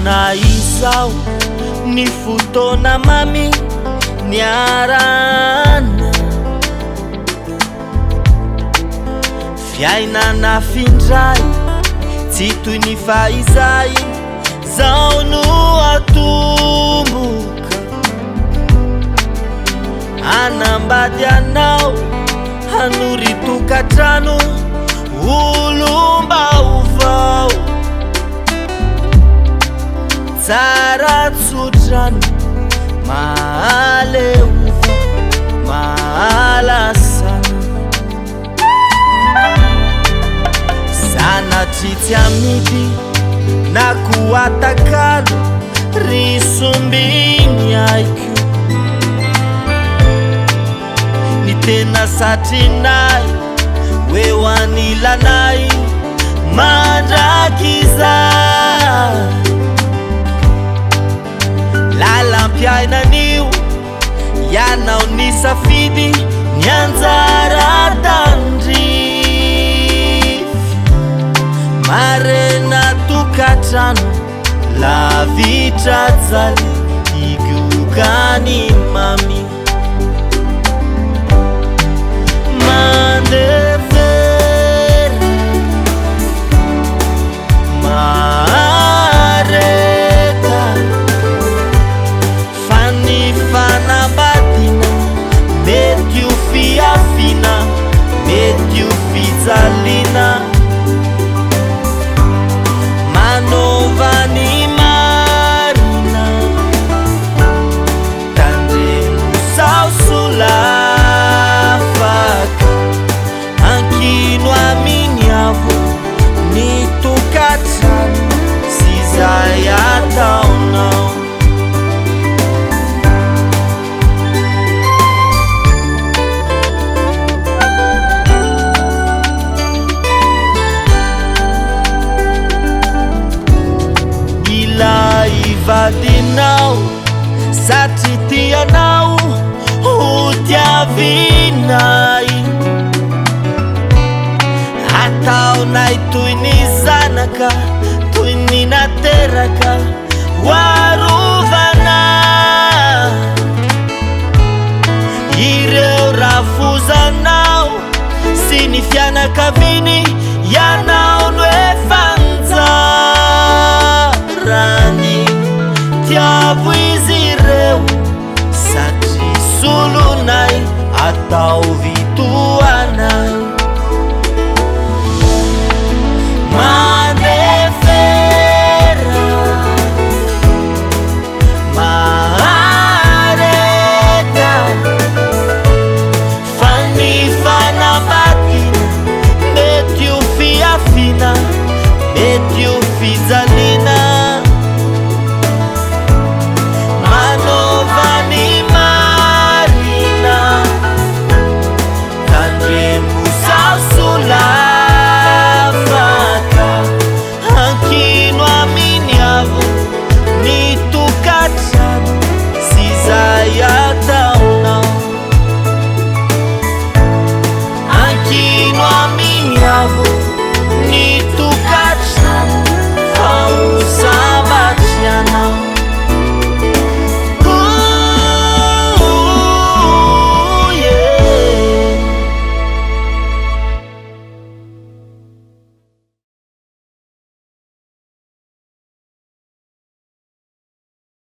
Tsaroana izao ny fotoana mamy niarahana. Fiainana findray tsy toy ny fahizay zao no atomboka. Hanambady anao hanory tokantrano olom-baovao. Tsara tsotrano mahaleova mahalasana. Sanatria tsy amidy na koa atakalo ry sombiny aiko. Ny tena satrinay ho eo anilanay mandrakizay. Lalam-piainan'io ianao nisafidy ny anjara tandrify. Marena tokantrano lavitra jaly higoka ny mamy. Mandefera, mahareta, fa ny fanambadiana mety ho fihafiana, mety ho fijaliana. Manova ny marina, tandremo sao solafaka. Ankino aminy avo ny tokantrano sy izay ataonao. Ilay vadinao satria tianao ho tiavinay. Ataonay toy ny zanaka, toy ny nateraka ho arovana. Ireo rafozanao sy ny fianakaviany, ianao no efa anjarany. Tiavo izy ireo satria solonay, ataovy toanay. Mandefera, mahareta, fa ny fanambadiana mety ho fihafiana, mety ho fijaliana.